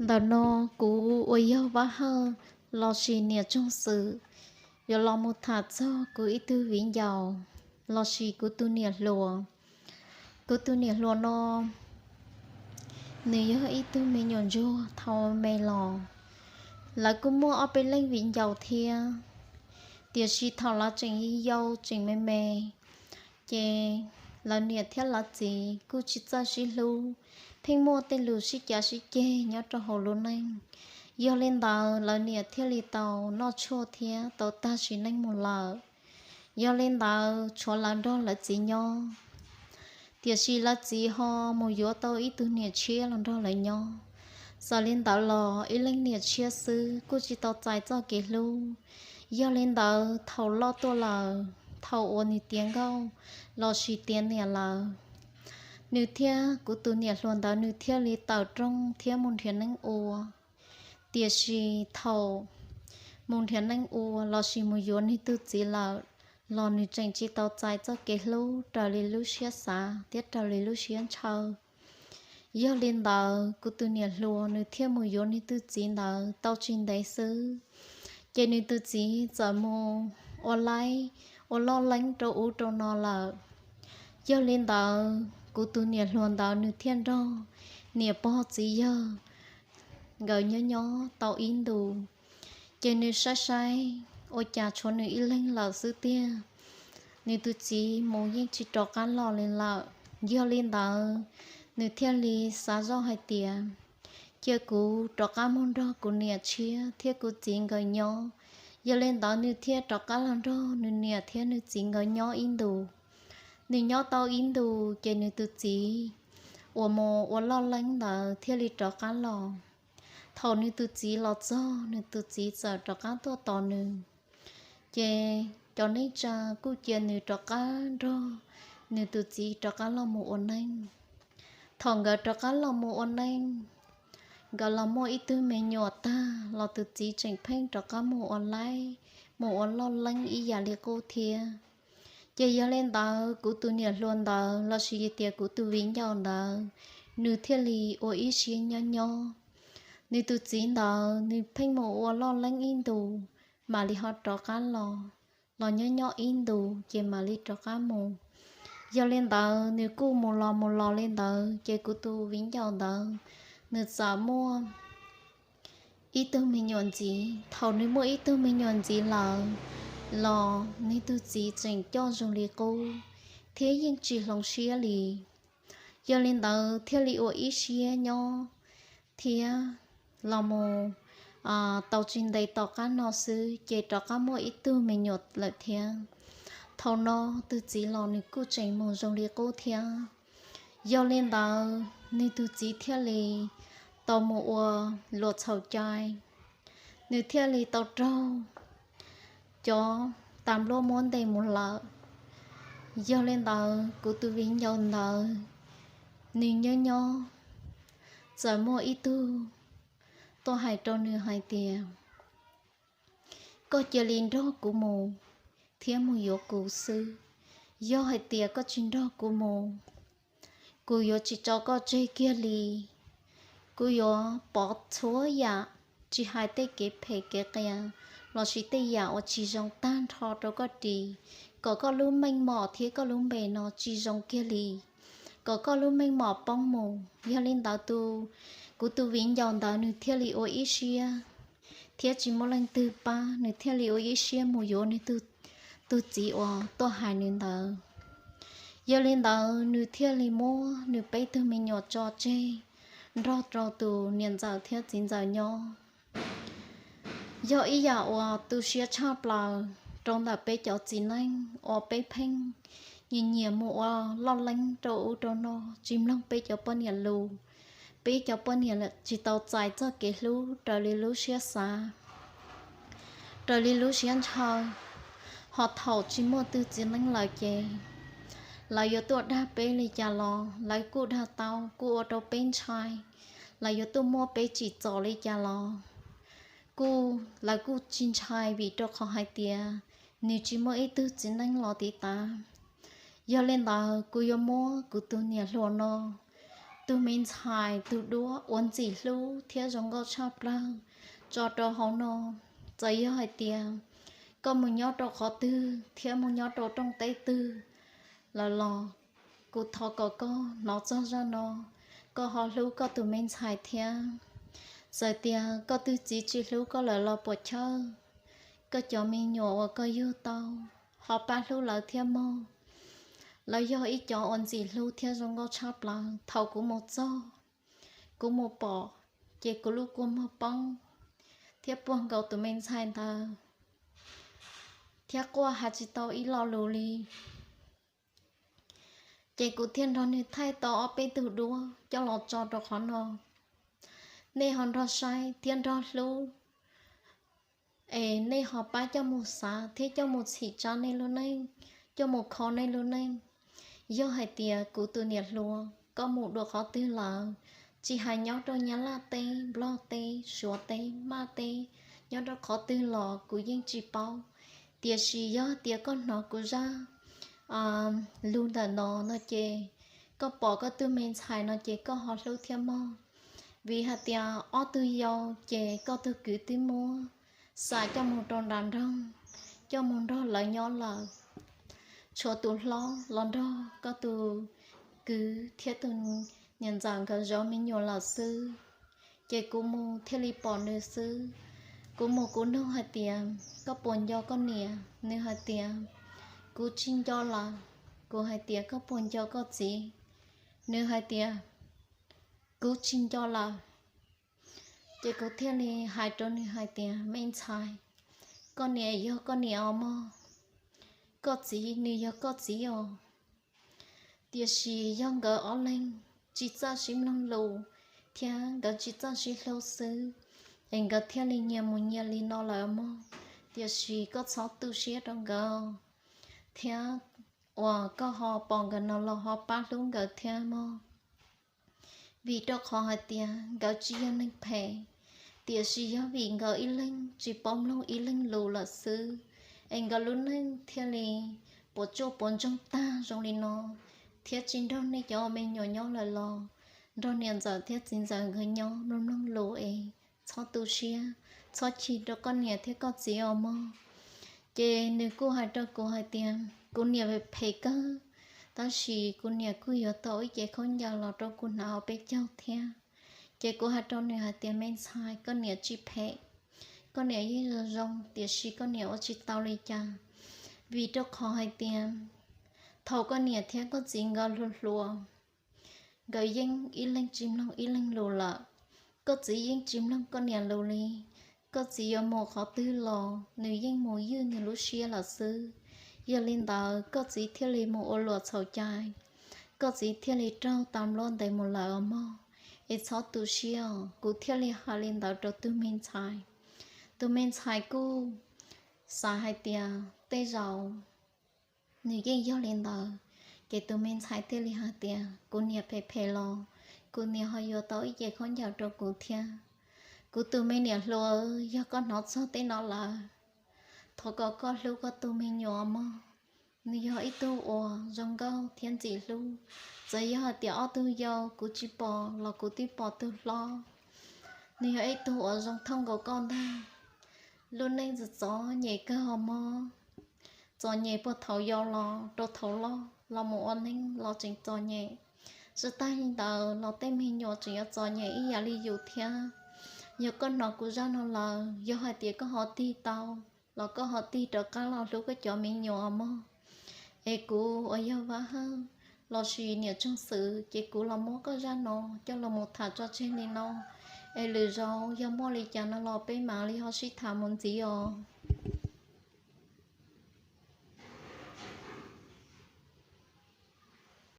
Ntawm no kuv uas yog Vaj Hawj lossis niam Tsoog Xwm yuav los mus tham txog kuv ib tug viv ncaus lossis kuv tus niam hluas. Kuv tus niam hluas no nws yog ib tug me nyuam ntsuag thaum me los. Lawv kuj muaj ob peb leeg viv ncaus thiab, tiam sis thaum lawv tseem yau tseem me me, ces lawv niam thiab lawv txiv kuj tsis txawj sib hlub, pheej muaj tej lus sib cav sib ceg nyob rau hauv lub neej. Yog li ntawd lawv niam thiaj li tau noj tshuaj thiab tau tag sim neej mus lawm. Yog li ntawd tshuav lawv nrog lawv txiv nyob, tiam sis lawv txiv ho mus yuav tau ib tug niam tshiab los nrog lawv nyob. Txawm li ntawd los ib leeg niam tshiab xwb kuj tsis tau txais txoj kev hlub. Yog li ntawd thaum loj tuaj lawm, thaum uas nws tiav nkauj lossis tiav niam lawm, nws thiab kuv tus niam hluas ntawd nws thiaj li tawm rooj thiab mus nrhiav neeb ua. Tiam sis thaum mus nrhiav neeb ua lossis mus yuav nws tus txiv lawm, los nws tseem tsis tau txais txoj kev hlub raws li lub siab xav thiab raws li lub siab ntshaw. Yog li ntawd kuv tus niam hluas nws thiaj mus yuav nws tus txiv ntawd tau tsis ntev xwb, ces nws tus txiv txawm mus ua laib, ua loj leeb rau ub rau no lawm. Yog li ntawd kuv tus niam hluas ntawd nws thiaj nrog niam pog txiv yawg nkawd nyob nyob tau ib ntus, ces nws saib saib ua cas tshuav nws ib leeg lawm xwb tiag. Nws tus txiv mus yeej tsis rov qab los li lawm. Yog li ntawd nws thiaj li xav zoj hais tias, cia kuv rov qab mus nrog kuv niam tshiab thiab kuv txiv nkawd nyob. Yog li ntawd nws thiaj rov qab los nrog nws niam thiab nws txiv nkawd nyob ib ntus. Nws nyob tau ib ntus ces nws tus txiv uas mus ua loj leeb ntawd thiaj li rov qab los. Thaum nws tus txiv los txog, nws tus txiv txawm rov qab tuaj tos nws, ces cov neej tsa kuj cia nws rov qab nrog nws tus txiv rov qab los mus ua neej. Thaum nkawd rov qab los mus ua neej, nkawd los muaj ib tug me nyuam tag los tus txiv tseem pheej rov qab mus ua laib mus ua loj leeb ib yam li qub thiab. Ces yog li ntawd kuv tus niam hluas ntawd lossis tias kuv tus viv ncaus ntawd, nws thiaj li ua ib siab nyob nyob. Nws tus txiv ntawd nws pheej mus ua loj leeb ib ntus mam li ho rov qab los, los nyob nyob ib ntus ces mam li rov qab mus. Yog li ntawd nws kuj mus los mus los li ntawd ces kuv tus viv ncaus ntawd nws txawm muaj ib tug me nyuam ntxiv. Thaum nws muaj ib tug me nyuam ntxiv lawm los nws tus txiv tseem coj zoo li qub thiab yeej tsis hloov siab li. Yog li ntawd thiaj li ua ib siab nyob thiab los mus tau tsis ntev tom qab no xwb ces rov qab muaj ib tug me nyuam lawm thiab. Thaum no tus txiv los nws kuj tseem mus zoo li qub thiab. Yog li ntawd nws tus txiv thiaj li tau mus ua luam txhaum cai, nws thiaj li tau raug cov tas npluab muab ntes mus lawm. Yog li ntawd kuv tus viv ncaus ntawd, nws nyob nyob txawm muaj ib tug tuaj hais rau nws hais tias, koj cia li nrog kuv mus thiab mus yuav kuv xwb. Yog hais tias koj tsis nrog kuv mus, kuv yuav tsis tso koj tseg kiag li. Kuv yuav pov txhua yam, tsis hais tej kev phem kev qias lossis tej yam uas tsis zoo tag nrho rau koj ris, kom koj lub meej mom thiab koj lub npe no tsis zoo kiag li, kom koj lub meej mom poob mus. Yog li ntawd tus, kuv tus viv ncaus ntawd nws thiaj li ua ib siab thiab tsis muaj leej twg pab, nws thiaj li ua ib siab mus yuav nws tus txiv uas tuaj hais nws ntawd. Yog li ntawd nws thiaj li muab nws peb tug me nyuam tso tseg nrog rau tus niam ntxawm thiab txiv ntxawm nyob. Yog ib yam uas tu siab tshaj plaws rau ntawm peb cov txiv neej uas peb pheej nyiam nyiam mus ua loj leeb rau ub rau no, tsis mloog peb cov poj niam lus, peb cov poj niam tsis tau txais txoj kev hlub raws li lub siab xav, raws li lub siab ntshaw. Ho thaum tsis muaj tug txiv neej lawm ces lawv yuav tuaj dag peb li cas los lawv kuj dag tau, kuj ua rau peb ntshai. Lawv yuav tuaj muab peb tsim txom li cas los kuj, lawv kuj tsis ntshai, vim rau qhov hais tias nws tsis muaj ib tug txiv neej los tiv tav. Yog li ntawd kuv yuav muab kuv tus niam hluas no, tus me ntxhais tus duab uas ntxim hlub thiab zoo nkauj tshaj plaws tso rau hauv no. Txawm yog hais tias koj mus nyob rau qhov twg thiab mus nyob rau rooj teb twg lawm los, kuv thov kom koj hnov txog zaj no, koj ho hlub koj tus me ntxhais thiab. Txawm tias koj tus txiv tsis hlub koj lawm los puas chawj, koj cov me nyuam uas koj yug tau ho pab hlub lawv thiab mog. Lawv yog ib cov uas ntxim hlub thiab zoo nkauj tshaj plaws. Thaum kuv mus txog, kuv mus pom, ces kuv lub kua muag poob thiab puag nkaus tus me ntxhais ntawd, thiab quaj hais tsis tau ib lo lus li. Ces kuv thiaj nrog nws thaij tau ob peb tug duab coj los tso rau qhov no. Nej ho nrog saib thiab nrog hlub, es nej ho pab coj mus xav thiab coj mus txhim tsa nej lub neej, coj mus kho nej lub neej. Yog hais tias kuv tus niam hluas, koj mus dua qhov twg lawm, tsis hais nyob rau Nyab Laj teb, Nplog teb, Suav teb, Maj teb, nyob rau qhov twg los kuv yeej tsis paub. Tiam sis yog tias koj hnov kuv zaj lus ntawm no no ces, koj pom koj tus me ntxhais no ces koj ho hlub thiab mog. Vim hais tias ob tug yau ces koj tus kwv twb muab xa coj mus rau nram nroog, coj mus nrog lawv nyob lawm. Tshuav tus hlob los nrog koj tus kwv thiab tus niam ntxawm nkawd zov me nyuam lawm xwb. Ces kuv mus thiaj li pom nws xwb. Kuv mus kuv nug hais tias, koj puas nco koj niam? Nws hais tias, kuv tsis nco lawm. Kuv hais tias, koj puas nco koj txiv? Nws hais tias, kuv tsis nco lawm. Ces kuv thiaj li hais rau nws hais tias, me ntxhais, koj niam yog koj niam os mog, koj txiv nws yog koj txiv os. Tiam sis yog nkawd ob leeg tsis txawj sib mloog lus thiab nkawd tsis txawj sib hlub xwb, es nkawd thiaj li nyias mus nyias li no lawm mog. Tiam sis koj txhob tu siab rau nkawd, thiab uas koj ho pom nkawd no los ho pab hlub nkawd thiab mog. Vim rau qhov hais tias nkawd tsis yog neeg phem, tiam sis yog vim nkawd ib leeg tsis paub mloog ib leeg lus lawm xwb, es nkawd lub neej thiaj li puas tsuaj puas ntsoog tag zoo li no, thiab tsis nrog nej cov me nyuam nyob lawm los nrog niam ntxawm thiab txiv ntxawm nkawd nyob mloog mloog lus es txhob tu siab, txhob chim rau koj niam thiab koj txiv os mog. Ces nws kuj hais rau kuv hais tias, kuv niam phem kawg, tab sis kuv niam kuj yuav tau ib ce khaub ncaws los rau kuv hnav ob peb caug thiab. Ces kuv hais rau nws hais tias, me ntxhais, koj niam tsis phem, koj niam yeej zoo zoo, tiam sis koj niam ua tsis tau li cas. Vim rau qhov hais tias thaum koj niam thiab koj txiv nkawd hluas hluas, nkawd yeej ib leeg tsis mloog ib leeg lus lawm. Koj txiv yeej tsis mloog koj niam lus li. Koj txiv yuav mus qhov twg los nws yeej mus ywj nws lub siab lawm xwb. Yog li ntawd koj txiv thiaj li mus ua luam txhaum cai, koj txiv thiaj li raug tas nplob ntev mus lawm os mog. Es txhob tu siab os. Kuv thiaj li hais li ntawd rau tus me ntxhais. Tus me ntxhais kuj xav hais tias tej zaum nws yeej yog li ntawd. Ces tus me ntxhais thiaj li hais tias, kuv niam phem phem los kuv niam ho yuav tau ib ce khaub ncaws rau kuv thiab. Kuv tus me niam hluas, yog koj hnov txog tej no lawm, thov kom koj hlub koj tus me nyuam mog. Nws yog ib tug uas zoo nkauj thiab ntxim hlub. Txawm yog hais tias ob tug yau kuv tsis pom los kuv twb pom tus hlob. Nws yog ib tug uas zoo thooj nkaus koj ntag. Lub neej txom txom nyem kawg os mog. Txom nyem puag thaum yau los rau thaum loj los mus ua neej los tseem txom nyem. Tsis tag li ntawd los tej me nyuam tseem yuav txom nyem ib yam li yus thiab. Yog koj hnov kuv zaj no lawm, yog hais tias koj ho tig tau los koj ho tig rov qab los hlub koj cov me nyuam mog. Es kuv uas yog Vaj Hawj lossis niam Tsoog Xwm, ces kuv los muab koj zaj no coj los mus tham tso tseg li no. Es lwm zaus yog muaj li cas no los peb mam li ho sib tham mus ntxiv os.